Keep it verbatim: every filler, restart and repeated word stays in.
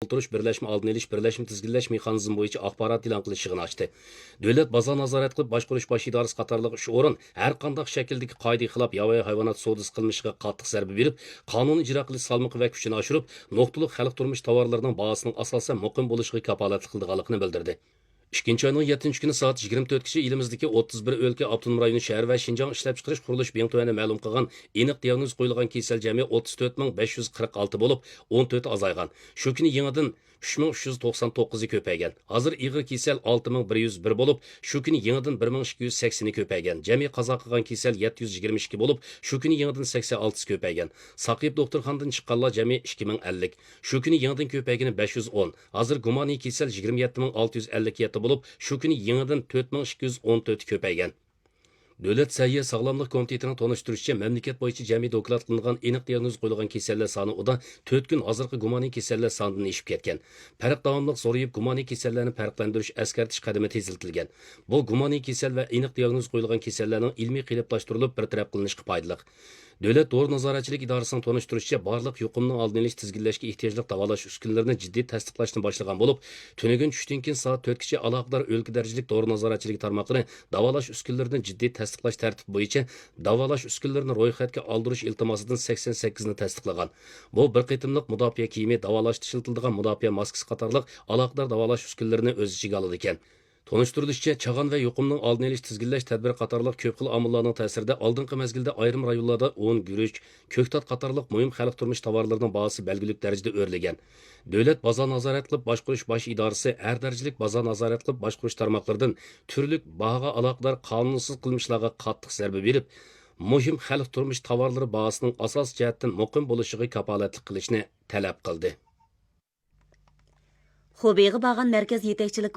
تولتۇرۇش، بىرلەشمە ئالدىنى ئېلىش، بىرلەشمە تىزگىنلەش مېخانىزمى بويىچە ئاخبارات ئېلان قىلىش يىغىنى ئاچتى. دۆلەت بازار نازارەت قىلىپ باشقۇرۇش باش ئىدارىسى قاتارلىق ئۈچ ئورۇن ھەر قانداق شەكىلدىكى قائىدىگە خىلاپ ياۋايى ھايۋانات سودىسى قىلمىشىغا قاتتىق زەربە بېرىپ، قانۇن ئىجرا قىلىش سالمىقى ۋە كۈچىنى ئاشۇرۇپ، نۇقتىلىق خەلق تۇرمۇش تاۋارلىرىنىڭ باھاسىنىڭ ئاساسەن مۇقىم بولۇشىغا كاپالەتلىك قىلىدىغانلىقىنى بىلدۈردى. ئىككىنچى ئاينىڭ يەتتىنچى كۈنى سائەت يىگىرمە تۆتكىچە ئېلىمىزدىكى ئوتتۇز بىر ئۆلكە، ئاپتونوم رايون، شەھەر ۋە شىنجاڭ ئىشلەپچىقىرىش قۇرۇلۇش بېڭى تۆۋەندە مەلۇم قىلغان ئېنىق دىياگنوز قويۇلغان كېسەل جەمئىي ئوتتۇز تۆت مىڭ بەش يۈز قىرىق ئالتە بولۇپ، ئون تۆتى ئازايغان. شۇ كۈنى يېڭىدىن ئۈچ مىڭ ئۈچ يۈز توقسان توققۇزى كۆپەيگەن. ھازىر ئېغىر كېسەل ئالتە مىڭ بىر يۈز بىر بولۇپ، شۇ كۈنى يېڭىدىن بىر مىڭ ئىككى يۈز سەكسىنى كۆپەيگەن. جەمئىي قازا قىلغان كېسەل يەتتە يۈز يىگىرمە ئىككى بولۇپ، شۇ كۈنى يېڭىدىن سەكسەن ئالتىسى كۆپەيگەن. ساقىيىپ دوختۇرخانىدىن چىققانلار جەمئىي ئىككى مىڭ ئەللىك. شۇ كۈنى يېڭىدىن كۆپەيگىنى بەش يۈز ئون. ھازىر گۇمانىي كېسەل يىگىرمە يەتتە مىڭ ئالتە يۈز ئەللىك يەتتە بولۇپ، شۇ كۈنى يېڭىدىن تۆت مىڭ ئىككى يۈز ئون تۆتى كۆپەيگەن. دۆلەت سەھىيە ساغلاملىق كومىتېتىنىڭ تونۇشتۇرۇشىچە، مەملىكەت بويىچە جەمئىي دوكلات قىلىنغان ئېنىق دىياگنوز قويۇلغان كېسەللەر سانى ئۇدا تۆت كۈن ھازىرقى گۇمانىي كېسەللەر سانىدىن ئېشىپ كەتكەن. پەرق داۋاملىق زورىيىپ، گۇمانىي كېسەللەرنى پەرقلەندۈرۈش، ئەسكەرتىش قەدىمى تېزلىتىلگەن. بۇ گۇمانىي كېسەل ۋە ئېنىق دىياگنوز قويۇلغان كېسەللەرنىڭ ئىلمىي قېلىپلاشتۇرۇلۇپ بىر تەرەپ قىلىنىشقا پايدىلىق. دۆلەت دورا نازارەتچىلىك ئىدارىسىنىڭ تونۇشتۇرۇشىچە، بارلىق يۇقۇمنىڭ ئالدىنى ئېلىش، تىزگىنلەشكە ئېھتىياجلىق داۋالاش ئۈسكۈنىلىرىنى جىددىي تەستىقلاشنى باشلىغان بولۇپ، تۈنۈگۈن چۈشتىن كېيىن سائەت تۆتكىچە ئالاقىدار ئۆلكە دەرىجىلىك دورا نازارەتچىلىكى تارماقلىرى داۋالاش ئۈسكۈنىلىرىنى جىددىي تەستىقلاش تەرتىپى بويىچە داۋالاش ئۈسكۈنىلىرىنى رويخەتكە ئالدۇرۇش ئىلتىماسىدىن سەكسەن سەككىزنى تەستىقلىغان. بۇ بىر قېتىملىق مۇداپىئە كىيىمى، داۋالاشتا ئىشلىتىلىدىغان مۇداپىئە ماسكىسى قاتارلىق ئالاقىدار داۋالاش ئۈسكۈنىلىرىنى ئۆز ئىچىگە ئالىدىكەن. تونۇشتۇرۇلۇشىچە، چاغان ۋە يۇقۇمنىڭ ئالدىنى ئېلىش، تىزگىنلەش تەدبىرى قاتارلىق كۆپ خىل ئامىللارنىڭ تەسىرىدە ئالدىنقى مەزگىلدە ئايرىم رايونلاردا ئۇن، گۈرۈچ، كۆكتات قاتارلىق مۇھىم خەلق تۇرمۇش تاۋارلىرىنىڭ باھاسى بەلگىلىك دەرىجىدە ئۆرلىگەن. دۆلەت بازار نازارەت قىلىپ باشقۇرۇش باش ئىدارىسى ھەر دەرىجىلىك بازار نازارەت قىلىپ باشقۇرۇش تارماقلىرىدىن تۈرلۈك باھاغا ئالاقىدار قانۇنسىز قىلمىشلارغا قاتتىق زەربە بېرىپ، مۇھىم خەلق تۇرمۇش تاۋارلىرى باھاسىنىڭ ئاساسىي جەھەتتىن مۇقىم بولۇشىغا كاپالەتلىك قىلىشنى تەلەپ قىلدى. خۇبېيغا بارغان مەركەز يېتەكچىلىك